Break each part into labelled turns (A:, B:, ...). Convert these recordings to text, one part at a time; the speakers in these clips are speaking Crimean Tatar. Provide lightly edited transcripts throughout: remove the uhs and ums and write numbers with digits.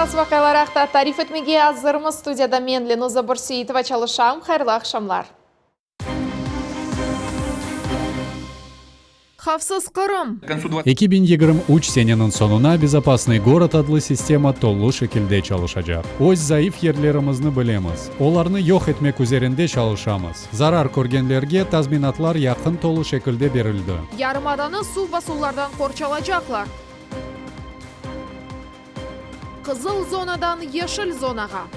A: Esas vaqialar aqta tarif etmege azırmız. Studiyada men, Lenuza Börseitova, çalışam. Hayırlı aqşamlar. Havfsız Qırım!
B: 2023 seneniñ soñuna Bezopasnıy gorod adlı sistema tolu şekilde çalışacaq. Öz zayıf yerlerimizni bilemiz, olarnı yoq etmek üzerinde çalışamız. Zarar körgenlerge tazminatlar yaqın tolu şekilde berildi.
A: Yarımadanı suv basuvlardan qorçalacaqlar. Qızıl zonadan yeşil zonağa.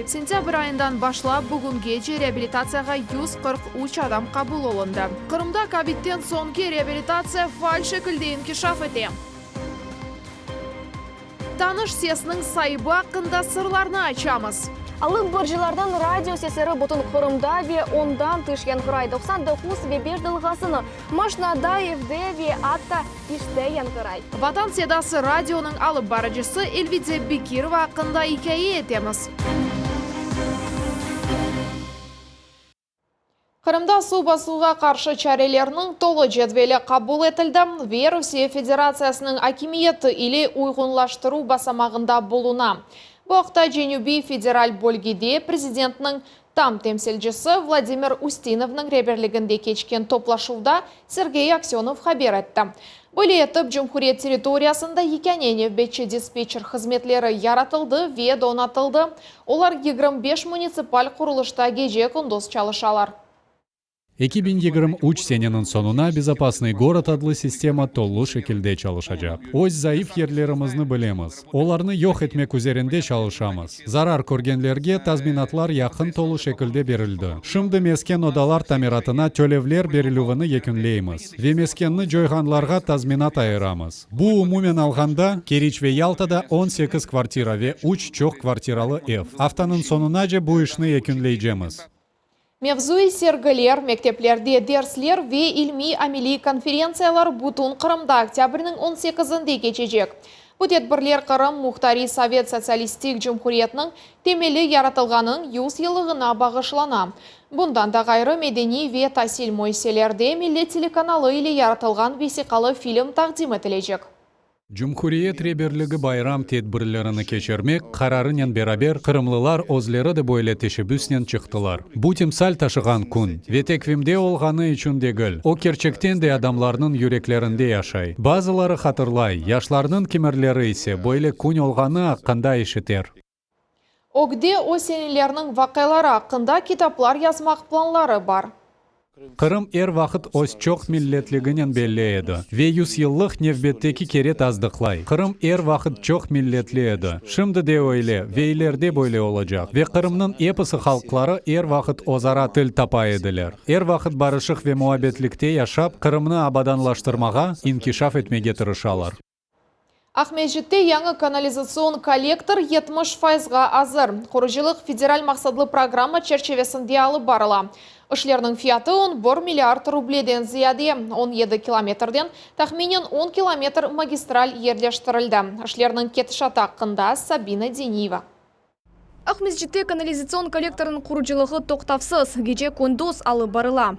A: Sentâbr ayından başlap bugüngece reabilitatsiyağa 143 adam qabul olundı. Qırımda kovidten soñki reabilitatsiya faal şekilde inkişaf ete. Tanış sesniñ saibi aqqında sırlarnı açamız.
C: Alıp barıcılardan radio sesleri bütün Qırımda ve ondan tış yañğıray, 99 ve 5 dalğasını maşnada, evde ve atta işte yañğıray.
A: Vatan sedası radionıñ alıp barıcısı Elvide Bekirova aqqında ikâye etemiz. Qırımda suv basuvğa qarşı çarelerniñ tolu cedveli qabul etildi ve Rusiye Federatsiyasınıñ akimiyeti ile uyğunlaştıruv basamağında buluna. Bu aqta Cenübiy federal bölgede prezidentniñ tam temsilcisi Vladimir Ustinovnıñ reberliginde keçken toplaşuvda Sergey Aksönov haber etti. Böyle etip, cumhuriyet territoriyasında yekâne nevbetçi dispetçer hızmetleri yaratıldı ve donatıldı, olar 25 munitsipal qurulışta gece-kündüz çalışalar.
B: 2023 seneniñ soñuna Bezopasnıy gorod adlı sistema tolu şekilde çalışacaq. Öz zayıf yerlerimizni bilemiz, olarnı yoq etmek üzerinde çalışamız. Zarar körgenlerge tazminatlar yaqın tolu şekilde berildi. Şimdi mesken odalar tamiratına tölevler berilüvini yekünleymiz ve meskenni coyğanlarğa tazminat ayıramız. Bu, umumen alğanda, Keriç ve Yaltada 18 kvartira ve üç çoq kvartiralı ev. Aftanıñ soñunace bu işni yekünleycemiz.
A: Mevzuiy sergiler, mekteplerde dersler ve ilmiy-ameliy konferentsiyalar bütün Qırımda oktâbrniñ on sekizinde keçecek. Bu tedbirler Qırım Muhtariy Sovet Sotsialistik Cumhuriyetiniñ temeli yaratılğanıñ yüz yıllığına bağışlana. Bundan da ğayrı, medeniy ve tasil müessiselerde Millet telekanalı ile yaratılğan vesiqalı film taqdim etilecek.
B: Cumhuriyet reberligi bayram tedbirlerini keçirmek qararınen beraber qırımlılar özleri de böyle teşebbüsnen çıqtılar. Bu timsal taşığan kün ve tekvimde olğanı içün degil, o kerçekten de adamlarnıñ yüreklerinde yaşay. Bazıları hatırlay, yaşlarnıñ kimerleri ise böyle kün olğanı aqqında eşiter.
A: Ögde o senelerniñ vaqiaları aqqında kitaplar yazmaq planları bar.
B: Qırım er vaqıt öz çoq milletliginen belli edi ve yüzyıllıq nevbetteki kere tasdıqlay, Qırım er vaqıt çoq milletli edi, şimdi de öyle ve ileride böyle olacaq ve Qırımnıñ episi halqları er vaqıt özara til tapa ediler, er vaqıt barışıq ve muabbetlikte yaşap, Qırımnı abadanlaştırmağa, inkişaf etmege tırışalar.
A: Aqmescitte yañı kanalizatsion kollektor 70 fayızğa azır. Qurucılıq federal maqsatlı programma çerçivesinde alıp barıla. İşlerniñ fiyatı on bir milliard rubleden ziyade, 17 kilometrden tahminen on kilometr magistral yerleştirildi. İşlerniñ ketişatı aqqında Sabina Deniyeva.
C: Aqmescitte kanalizatsion kollektornıñ qurucılığı toqtavsız, gece-kündüz alıp barıla.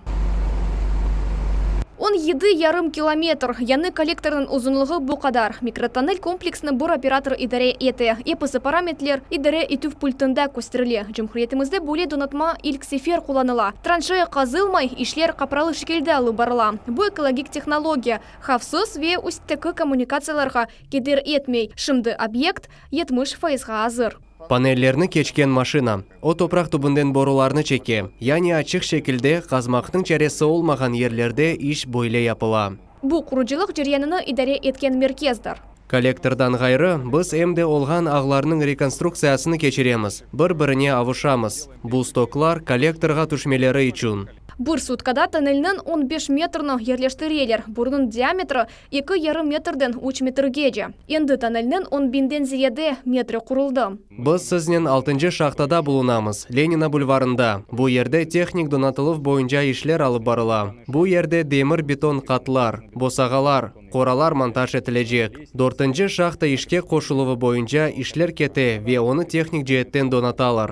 C: 17 yarım kilometr, yañı kollektornıñ uzunlığı bu qadar. Mikrotonnel kompleksini bir operator idare ete. Episi parametler idare etüv pultında kösterile. Cumhuriyetimizde böyle donatma ilk sefer qullanıla. Tranşeya qazılmay, işler qapralı şekilde alıp barıla. Bu ekologik tehnologiya, havfsız ve üstteki kommunikatsiyalarğa keder etmey. Şimdi obyekt 70 fayızğa azır.
D: Panellerni keçken maşina. O topraq tübünden borularnı çeke, yani açıq şekilde qazmaqnıñ çaresi olmağan yerlerde iş böyle yapıla.
C: Bu, qurucılıq ceryanını idare etken merkezdir.
D: Kollektordan ğayrı, biz em de olğan ağlarnıñ rekonstruktsiyasını keçiremiz, bir-birine avuşamız. Bu stoklar kollektorğa tüşmeleri içün.
C: Bir sutkada tonnelniñ on beş metrini yerleştireler, borunıñ diametri Eki yarım metrden üç metrgece. Endi tonnelniñ on biñden ziyade metri quruldı.
D: Biz siznen altıncı şahtada bulunamız, Lenina bulvarında. Bu yerde tehnik donatıluv boyunca işler alıp barıla. Bu yerde demir-beton qatlar, bosağalar, qoralar montaj etilecek. Dörtünci şahta işke qoşuluvı boyunca işler kete ve onı tehnik ceetten donatalar.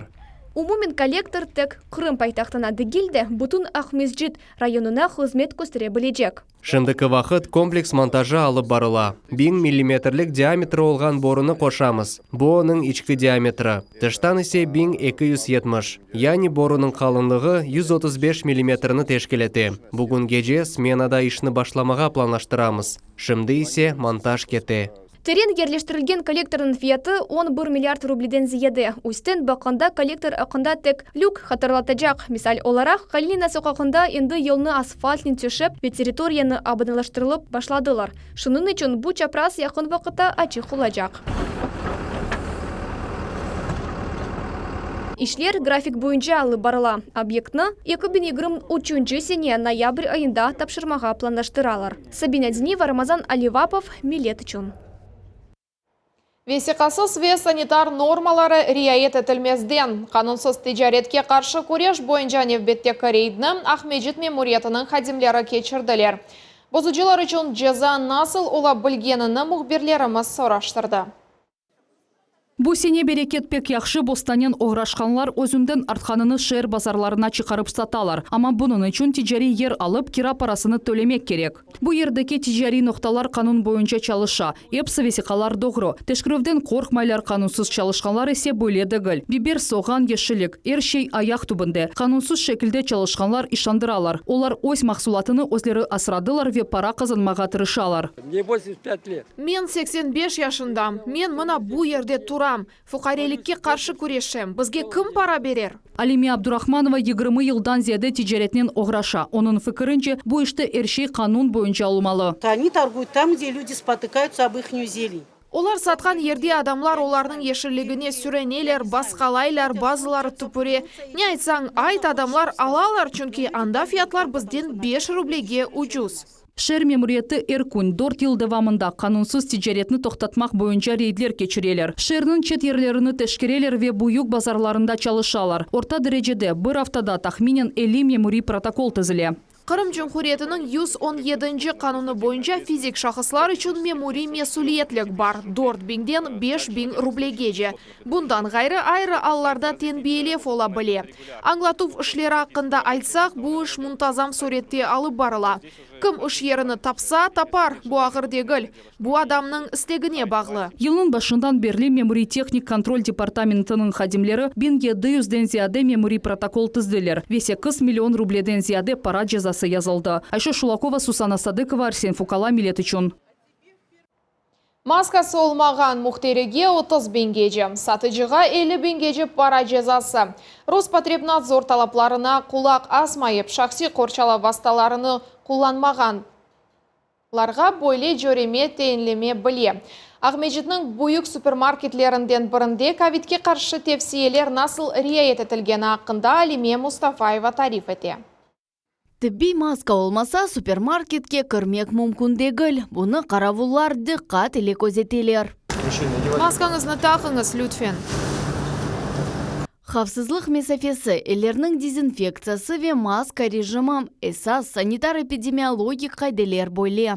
C: Umumen kollektor tek Qırım paytahtına degil de, bütün Aqmescit rayonına hızmet köstere bilecek.
D: Şimdiki vaqıt kompleks montajı alıp barıla. 1000 millimetrlik diametri olğan borunı qoşamız, bu onıñ içki diametri, tıştan ise 1270, yani borunıñ qalınlığı 135 millimetrni teşkil ete. Bugün gece smenada işni başlamağa planlaştıramız, şimdi ise montaj kete.
C: Teren yerleştirilgen kollektornıñ fiyatı on bir milliard rubleden ziyade. Üstten baqqanda kollektor aqqında tek lük hatırlatacaq. Misal olaraq, Kalinina soqağında endi yolnı asfaltnen töşep ve territoriyanı abadanlaştırılıp başladılar. Şunıñ içün bu çapraz yaqın vaqıtta açıq olacaq. İşler grafik boyunca alıp barıla. Obyektni 2023 sene noyabr ayında tapşırmağa planlaştıralar. Sabina Diniyeva, Ramazan Alivapov, Millet içün.
A: Vesiqasız ve sanitar normaları riayet etilmezden qanunsız ticaretke qarşı küreş boyunca nevbetteki reydni Aqmescit memuriyetiniñ hadimleri keçirdiler. Bozucılar içün ceza nasıl ola bilgenini mühbirlerimiz soraştırdı.
E: Bu sene bereket pek yahşı, bostanen oğraşqanlar özünden artqanını şeer bazarlarına çıqarıp satalar. Amma bunıñ içün ticariy yer alıp, kira parasını tölemek kerek. Bu yerdeki ticariy noqtalar qanun boyunca çalışa, episi vesiqalar doğru. Teşkerüvden qorqmaylar, qanunsız çalışqanlar ise böyle degil. Biber, soğan, yeşillik, er şey ayaq tübünde. Qanunsız şekilde çalışqanlar işandıralar. Olar öz mahsulatını özleri asradılar ve para qazanmağa tırışalar.
F: Mne 85 let.
A: Men 85 yaşındam. Men mına bu yerde turam. Fuqarelikke qarşı küreşem. Bizge kim para berer?
E: Alime Abdurahmanova 20 yıldan ziyade ticaretnen oğraşa. Onıñ fikirince, bu işte er şey qanun boyunca olmalı.
G: Они торгуют там, где люди спотыкаются об ихнюю зелень.
A: Olar satqan yerde adamlar olarnıñ yeşilligine sürüneler, basqalaylar, bazıları tüpüre. Ne aytsañ ayt, adamlar alalar, çünki anda fiyatlar bizden 5 rublege ucuz.
E: Şeer memuriyeti er kün 4 yıl devamında qanunsız ticaretni toqtatmaq boyunca reydler keçireler. Şeerniñ çet yerlerini teşkereler ve büyük bazarlarında çalışalar. Orta derecede bir aftada tahminen 50 memuriy protokol tizile.
A: Qırım Cumhuriyetiniñ 117 qanunı boyunca fizik şahıslar içün memuriy mesüliyetlik bar, 4000-den 5000 rublegece. Bundan ğayrı ayrı allarda tenbiyelev ola bile. Añlatuv işleri aqqında aytsaq, bu iş muntazam sürette alıp barıla. Kim iş yerini tapsa, tapar, bu ağır degil. Bu adamnıñ istegine bağlı.
E: Yılnıñ başından berli Memuriy tehnik kontrol departamentiniñ hadimleri 1700-den ziyade memuriy protokol tizdiler ve 8 million rubleden ziyade para cezası yazıldı. Ayşe Şulakova, Susana Sadıkova, Arsen Fukala, Millet içün.
A: Maskası olmağan müşterige 30 biñgece, satıcığa 50 biñgece para cezası. Rospotrebnadzor talaplarına qulaq asmayıp, şahsiy qorçalav vastalarını qullanmağanlarğa böyle cöreme tayinlene bile. Aqmescitniñ büyük supermarketlerinden birinde kovidke qarşı tevsiyeler nasıl riayet etilgeni aqqında Alime Mustafayeva tarif ete.
H: Tibbiy maska olmasa, supermarketke kirmek mümkün degil. Bunı qaravullar diqqat ile közeteler.
A: Maskañıznı taqıñız, lütfen.
H: Havfsızlıq mesafesi, ellerniñ dezinfektsiyası ve maska rejimi esas sanitar-epidemiologik qaideler böyle.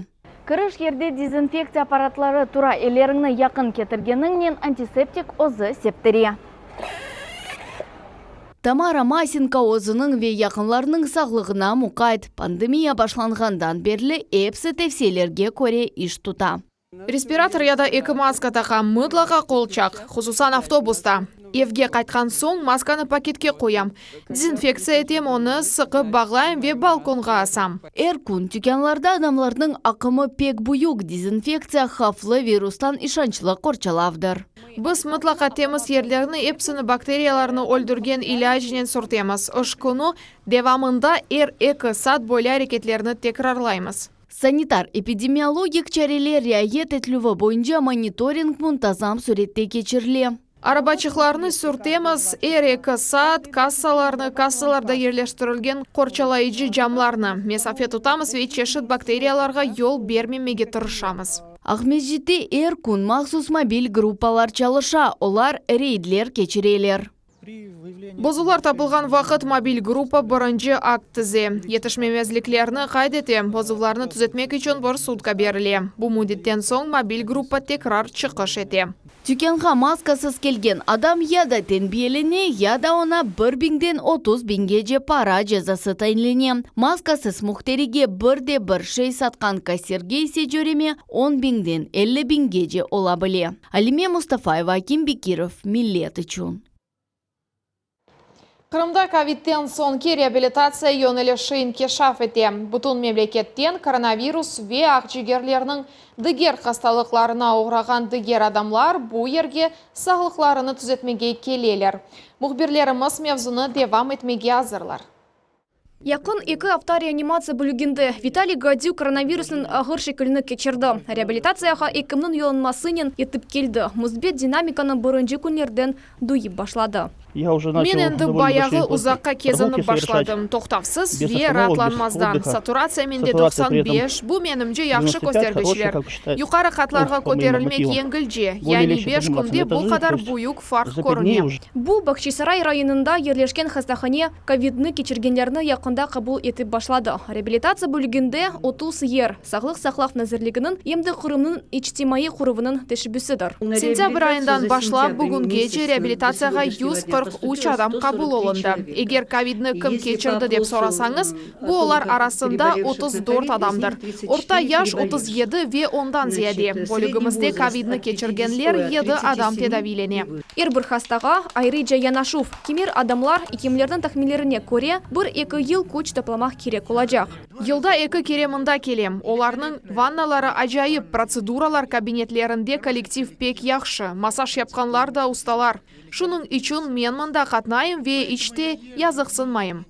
H: Kiriş yerde dezinfektsiya apparatları tura, elleriñni yaqın ketirgeniñnen antiseptik özü septire. Tamara Masenko özüniñ ve yaqınlarınıñ sağlığına muqayt. Pandemiya başlanğandan berli episi tevsiyelerge köre iş tuta.
A: Respirator ya da eki maska taqam, mıtlaqa qolçaq, hususan avtobusta. Evge qaytqan soñ maskanı paketke qoyam. Dezinfektsiya etem, onı sıqıp bağlayım ve balkonğa asam.
H: Er kün tükânlarda adamlarnıñ aqımı pek büyük, dezinfektsiya havflı virustan işançlı qorçalavdır.
A: Biz mıtlaqa temiz yerlerni episini bakteriyalarnı öldürgen ilâcnen sürtemiz. İş künü devamında er eki saat böyle areketlerni tekrarlaymız.
H: Sanitar-epidemiologik çareler riayet etilüvi boyunca monitoring muntazam sürette keçirile.
A: Arabaçıqlarnı sürtemiz, er eki saat kassalarnı, kassalarda yerleştirilgen qorçalayıcı camlarnı. Mesafe tutamız ve çeşit bakteriyalarğa yol bermemege tırışamız.
H: Aqmescitte er kün mahsus mobil gruppalar çalışa, olar reydler keçireler.
A: Bozuvlar tapılğan vaqıt mobil gruppa birinci akt tize. Yetişmemezliklerni qayd ete, bozuvlarnı tüzetmek içün bir sutka berile. Bu müddetten soñ mobil gruppa tekrar çıqış ete.
H: Tükânğa maskasız kelgen adam ya da tenbiyelene, ya da oña bir biñden 30 biñgece para cezası tayinlene. Maskasız mühterige bir de bir şey satqan kassirge ise cöreme on biñden 50 biñgece ola bile. Alime Mustafayeva, Akim Bekirov, Millet içün.
A: Qırımda kovidden soñki reabilitatsiya yönelişi inkişaf ete. Bütün memleketten koronavirus ve aqcigerlerniñ diger hastalıqlarına oğrağan diger adamlar bu yerge sağlıqlarını tüzetmege keleler. Mühbirlerimiz mevzunı devam etmege azırlar.
C: Yaqın eki afta reanimatsiya bölüginde Vitaliy Gadük koronavirusnıñ ağır şekilini keçirdi. Reabilitatsiyağa ekimniñ yollanmasınen yetip keldi. Müsbet dinamikanı birinci künlerden duyıp başladı.
A: Men endi bayağı uzaqqa kezinip başladım, toqtavsız ve raatlanmazdan. Saturatsiya mende 95, bu, menimce, yahşı köstergiçler. Yuqarı qatlarğa köterilmek yengilce, yani beş künde bu qadar büyük farq körüne.
C: Bu, Bağçasaray rayonında yerleşken hastahane kovidni keçirgenlerni yaqında qabul etip başladı. Reabilitatsiya bölüginde 30 yer, Sağlıq saqlav nazirliginiñ em de Qırımnıñ içtimaiy qoruvınıñ teşebbüsidir.
A: Sentâbr ayından başlap bugüngece reabilitatsiyağa 143 adam qabul olundı. Eger kovidni kim keçirdi dep sorasañız, bu olar arasında 34 adamdır. Orta yaş 37 ve ondan ziyade. Bölügimizde kovidni keçirgenler yedi adam tedaviylene.
C: Er bir hastağa ayrıca yanaşuv. Kimer adamlar, ekimlerniñ tahminlerine köre, bir-eki yıl küç toplamaq kerek olacaq.
A: Yılda eki kere mında kelem. Olarnıñ vannaları acayip, protseduralar kabinetlerinde kollektiv pek yahşı, massaj yapqanlar da ustalar. Şunıñ içün men mında qatnayım ve iç te yazıqsınmayım.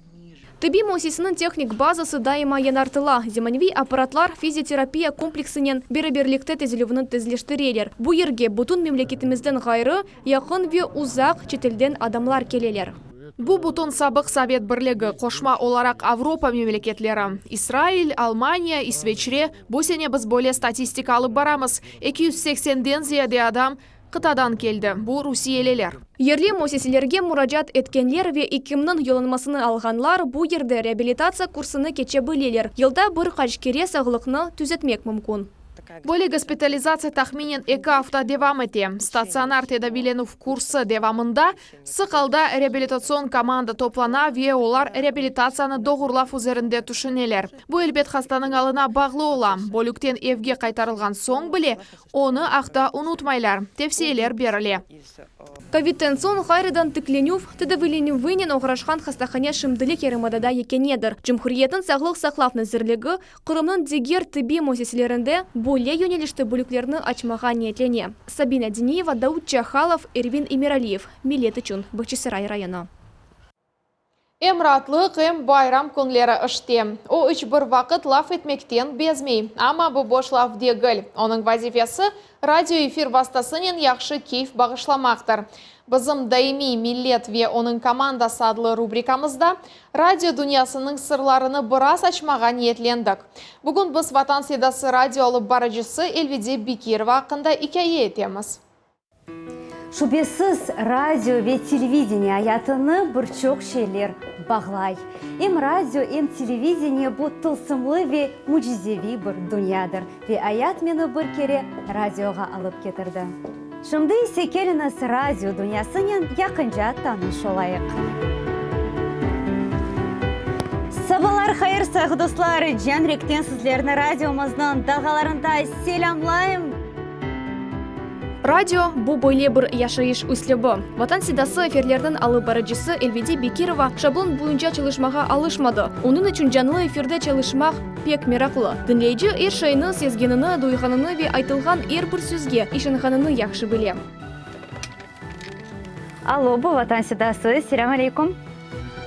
C: Tibbiy müessiseniñ tehnik bazası daima yañartıla, zemaneviy apparatlar fizioterapiya kompleksinen beraberlikte tezilüvni tezleştireler. Bu yerge bütün memleketimizden ğayrı, yaqın ve uzaq çetelden adamlar keleler.
A: Bu bütün sabıq Sovet Birligi, qoşma olaraq Avropa memleketleri, İsrail, Almaniya, İsveçre, bu sene biz böyle statistika alıp baramız, 280-den ziyade adam qıtadan keldi, bu rusiyeliler.
C: Yerli müessiselerge muracaat etkenler ve ekimniñ yollanmasını alğanlar bu yerde reabilitatsiya kursını keçe bileler. Yılda bir qaç kere sağlıqnı tüzetmek mümkün.
A: Böyle gospitalizatsiya tahminen eki afta devam ete. Statsionar tedaviylenüv kursı devamında sıq alda reabilitatsion komanda toplana ve olar reabilitatsiyanı doğurlav üzerinde tüşüneler. Bu, elbet, hastanıñ alına bağlı ola. Bölükten evge qaytarılğan soñ bile onı aqta unutmaylar, tevsiyeler berile.
C: Kovidden soñ ğayrıdan tiklenüv tedaviylenüvinen oğraşqan hastahane şimdilik yarımadada yekânedir. Cumhuriyetniñ Sağlıq saqlav nazirligi Qırımnıñ diger tibbiy müessiselerinde böyle yönelişte bölüklerni açmağa niyetlene. Sabina Diniyeva, Daud Cahalov, Ervin Emiraliyev, Millet içün, Bağçasaray rayonı.
A: Em raatlıq, em bayram künleri işte. O, iç bir vaqıt laf etmekten bezmey. Amma bu boş laf degil. Onıñ vazifesi, radio efir vastasınen yahşı keyf bağışlamaqtır. Bizim daimiy Millet ve onıñ komandası adlı rubrikamızda radio dünyasınıñ sırlarını biraz açmağa niyetlendik. Bugün biz Vatan sedası radio alıp barıcısı Elvide Bekirova aqqında ikâye etemiz.
F: Şübesiz, radio ve televideniye ayatını bir çoq şeyler bağlay. Em radio, em televideniye bu tılsımlı ve mücizeviy bir dünyadır. Ve ayat meni bir kere radioğa alıp ketirdi. Şimdi ise keliñiz radio dünyasınen yaqınca tanış olayıq. Sabalar hayır, sayğı dostlar! Can yürekten sizlerni radiomıznıñ dalğalarında selâmlayım.
C: Radio, bu böyle bir yaşayış üslübi. Vatan sedası efirleriniñ alıp barıcısı Elvide Bekirova şablon boyunca çalışmağa alışmadı. Onıñ içün canlı efirde çalışmaq pek meraqlı. Diñleyici er şeyni sezgenini, duyğanını ve aytılğan er bir sözge işanğanını yahşı bile.
F: Allo, bu Vatan sedası, selâm aleyküm.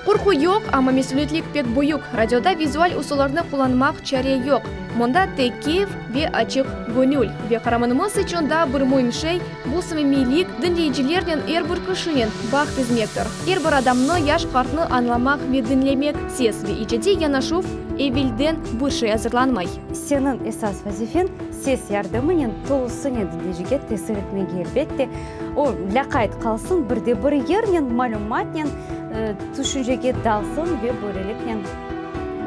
C: Qorqu yoq, amma mesüliyetlik pek büyük. Radioda vizual usullarnı qullanmaq çare yoq. Mında tek keyf ve açıq göñül. Ve qaramanımız içün daa bir müim şey, bu samimiylik, diñleyicilernen, er bir kişinen bağ tizmektir. Er bir adamnı, yaş-qartnı añlamaq ve diñlemek, ses ve icadiy yanaşuv, evelden bir şey azırlanmay.
F: Seniñ esas vazifeñ, ses yardımınen tolusınen diñleyicige tesir etmege, elbette. O, lâqayt qalsın, bir de bir yernen, malümatnen tüşüncege dalsın ve böyleliknen.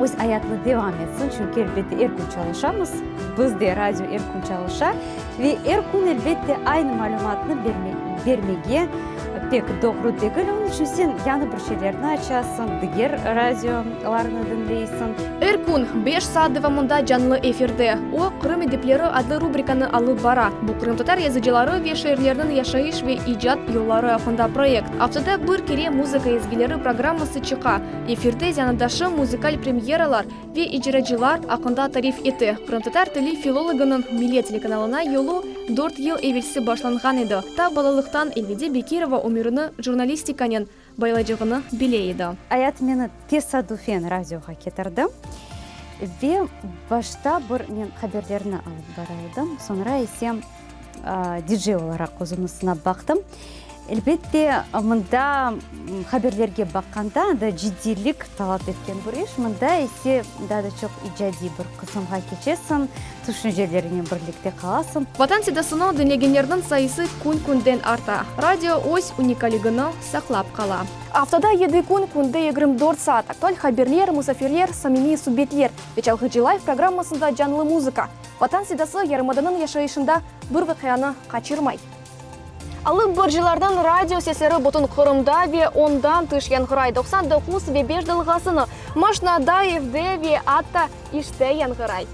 F: öz ayatını devam etsin, çünki, elbette, er kün çalışamız, biz de, radio er kün çalışa ve er kün, elbette, aynı malümatnı bermege pek doğru degil. Onıñ içün sen yañı bir şeylerni açasıñ, diger radiolarnı diñleysiñ.
C: Er kün, beş saat devamında canlı efirde o, Qırım edipleri adlı rubrikanı alıp bara. Bu qırımtatar yazıcıları ve şairleriniñ yaşayış ve icat yolları aqqında proyekt. Aftada bir kere Muzıka ezgileri programması çıqa. Efirde zenaatdaşı muzıkal premyeralar ve icracılar aqqında tarif ete. Qırımtatar tili filologınıñ Millet telekanalına yolu dört yıl evelsi başlanğan edi. Ta balalıqtan Elvide Bekirova ömürini jurnalistikanen baylaycağını bile edi.
F: Ayat meni tesadufen radioğa ketirdi ve başta bir men haberlerni alıp bara edim, soñra ise DJ olaraq özümni sınap baqtım. Elbette, mında haberlerge baqqanda, anda ciddiylik talap etken bir iş, mında ise daa da çoq icadiy bir qısımğa keçesiñ, tüşüncelerinen birlikte qalasıñ.
C: Vatan sedasını diñlegenlerniñ sayısı kün-künden arta. Radio öz unikalligini saqlap qala. Aftada yedi kün, künde 24 saat aktual haberler, musafirler, samimiy subetler ve Çalğıcı Live programmasında canlı muzıka. Vatan sedası yarımadanıñ yaşayışında bir vaqianı qaçırmay. Alıp barıcılarnıñ radio sesleri bütün Qırımda ve ondan tış yañğıray, 99 ve beş dalğasını maşnada, evde ve atta işte yañğıray.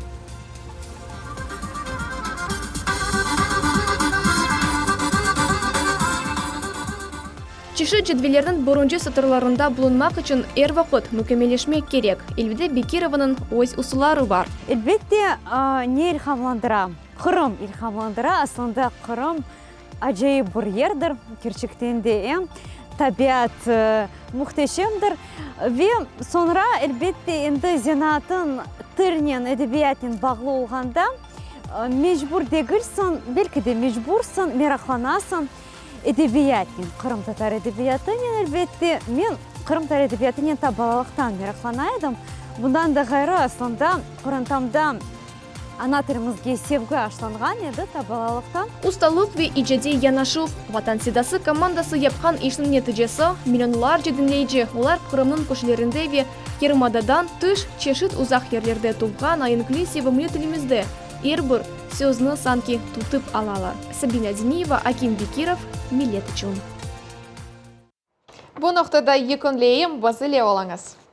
C: Çeşit cedvellerniñ birinci satırlarında bulunmaq içün er vaqıt mükemmelleşmek kerek. Elvide Bekirovanıñ öz usulları bar.
F: Elbette, ne ilhamlandıra? Qırım ilhamlandıra. Aslında Qırım acayip bir yerdir, kerçekten de em tabiat mühteşemdir. Ve soñra, elbette, endi zenaatın tilnen, edebiyatnen bağlı olğanda, mecbur degilsiñ, belki de mecbursıñ, meraqlanasıñ edebiyatnen, qırımtatar edebiyatınen, elbette. Men qırımtatar edebiyatınen ta balalıqtan meraqlana edim. Bundan da ğayrı, aslında, qorantamda Ana tilimizge sevgi aşlanğan edi ta balalıqtan.
C: Ustalıq ve icadiy yanaşuv, Vatan sedası komandası yapqan işniñ neticesi, millionlarca diñleyici, olar Qırımnıñ köşelerinde ve yarımadadan tış çeşit uzaq yerlerde tuvğan aenkli sevimli tilimizde er bir sözni sanki tutıp alalar. Sabina Diniyeva, Akim Bekirov, Millet içün.
A: Bu noqtada yekünleyim, biz ile oluñız.